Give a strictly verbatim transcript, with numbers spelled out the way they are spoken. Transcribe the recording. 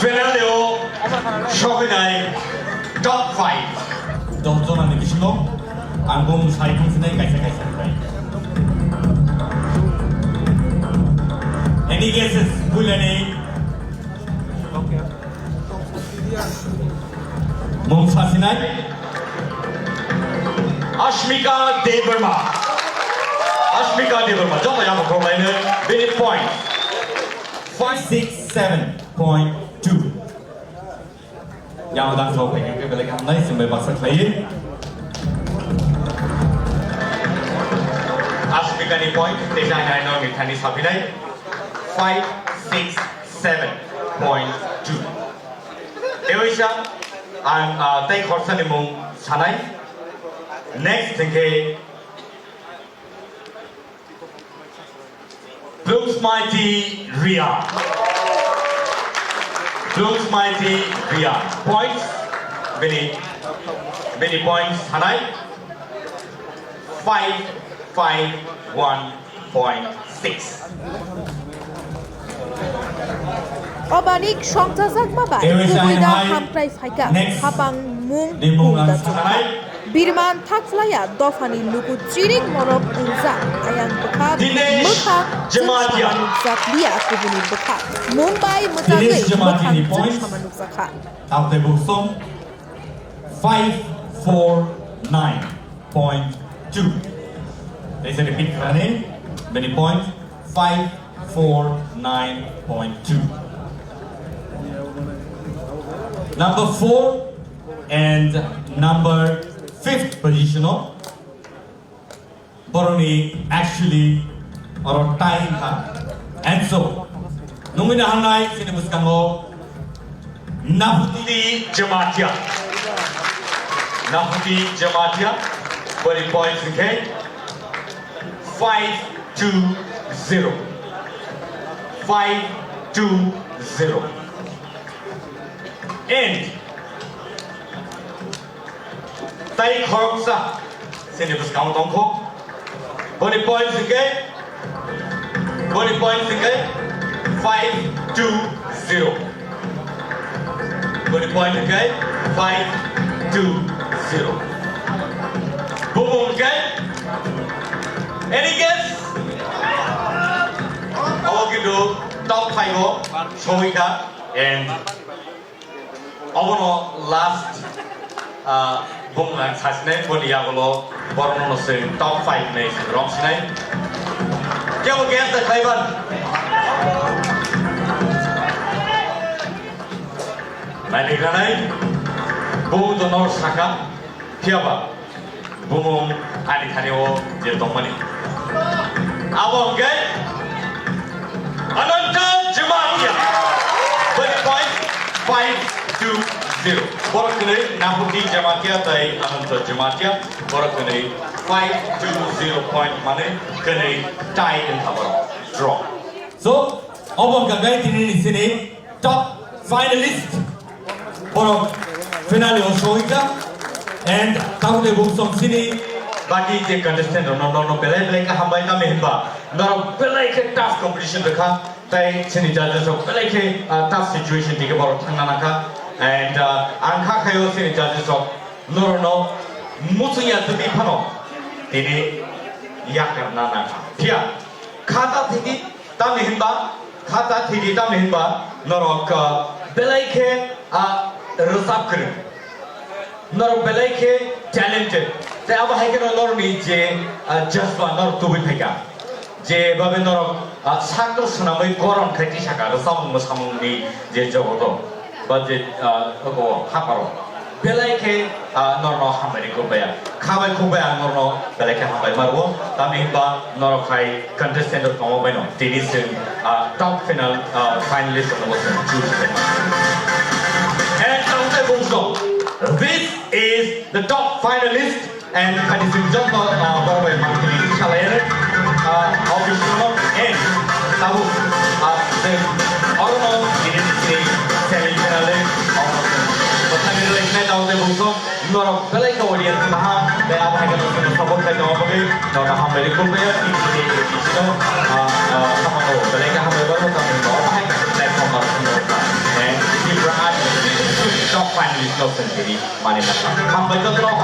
Penalty o soknai top five. Dol jonani bisingo ang bumung sai thangsinai kaisa kaisa khlai. Any guesses? Puilani mung sasinai. Ashmika Debbarma. Ashmika Debbarma. Joto yang khorlaino bini point. Five six seven point two. Yang udah so pengen ke balik hamnai sampai baksa khlai. Ashmika ni point, tesa nai no ni thani sapinai. Five six seven point two. Ewaisa ang, ah, tei khorsa ni mung sanai. Next hingke Plungsmaiti Ria. Plungsmaiti Ria. Points. Bini, bini points sanai. Five five one point six. Obanik songchajakma bai Ewi kubui da sanai. Hamkrai phaikha. Next. Hapang mung Di mung ang pungkha sanai. Birman thakphlaiya dophani luku chirik morok wngjak ayang bwkha Dinesh mwkhang Jamatia. Chwng sama nukjakliya kubuni bwkha. Mumbai mwchagwi Dinesh Jamatia ni mwkhang chwng points. Sama nukjakha. Tamtei Buksong five four nine point two. They said repeat running, many points, five four nine point two. Number four and number fifth position o boroni actually oro tie wngkha. And so, nungwi naharnai chini bwskango Nahuti Jamatia. Nahuti Jamatia, body points hwnkhe five two zero. Five two zero. And tai khoroksa chini bwskango tongkho. Body points hwnkhe, body points hwnkhe five two zero. Body point hwnkhe five two zero. Bumung hwnkhe, any guess? Obo kintu top five o sogwi kha and obono last, ah, bumung ang sasinai, boni yagulo borokno se top five hinwi rwngsinai. Kebo guess da khlaiban? Nainwi granai, bumung to nor saka, phiyaba. Bumung ani thani o je tongmani. Abo hwnkhe Ananta Jamatia. Body point five two zero. Borok kwnwi Nahuti Jamatia tei Ananta Jamatia. Borok kwnwi five two zero point manwi kwnwi tie wngkha borok. Draw. So, obo hwnkha gai tini ni sini top finalist borok finale o sogwi kha and tabuk de bumsong sini baki je contestant rok no, no, no, belai belai khe hambai, tamni hinba norok belai khe tough competition rwkha, tei sini judges rok belai khe, ah, tough situation dike borok thangna nangkha and, ah, ang kha khaio sini judges rok norok no muchung ya twi phano tini yakarna nangkha. Phiya khata thidi tamni hinba, khata thidi tamni hinba norok, ah, belai khe, ah, rwchap kwrwng, norok belai khe talented, tei abo hai kheno norokni je, ah, jazba norok tubui phaikha, je babe norok, ah, sakno swnamwi goron khai tisaka rwchapmung mwsamungni je jogoto. Ba je, ah, oko haparo belai khe, ah, norno hambai rwkuk baya. Khabai khukbai ang norno belai khe hambai marwo. Tamni hinba norok hai contestant rok tongma baino tini chwng, ah, top final, ah, finalist rokno bo chwng choose khlaima. And ang tei bumsong, this is the top finalist. And kani sing joto, ah, borok bai mangpili salai, ah, office no, and tabu, ah, the, oro no, ini sini semi final, oro no. Bwthani lai sinai tabu tei bumsong, norok belai khe audience kaham, tei abo hai khe no support khai tongma bagwi, norok hambai rikuk baya, ini sini, ah, ah, hamano, belai khe hambai borok tamo, abo hai khe platform no, eh, Josen tini mani nangkha. Hambai jotono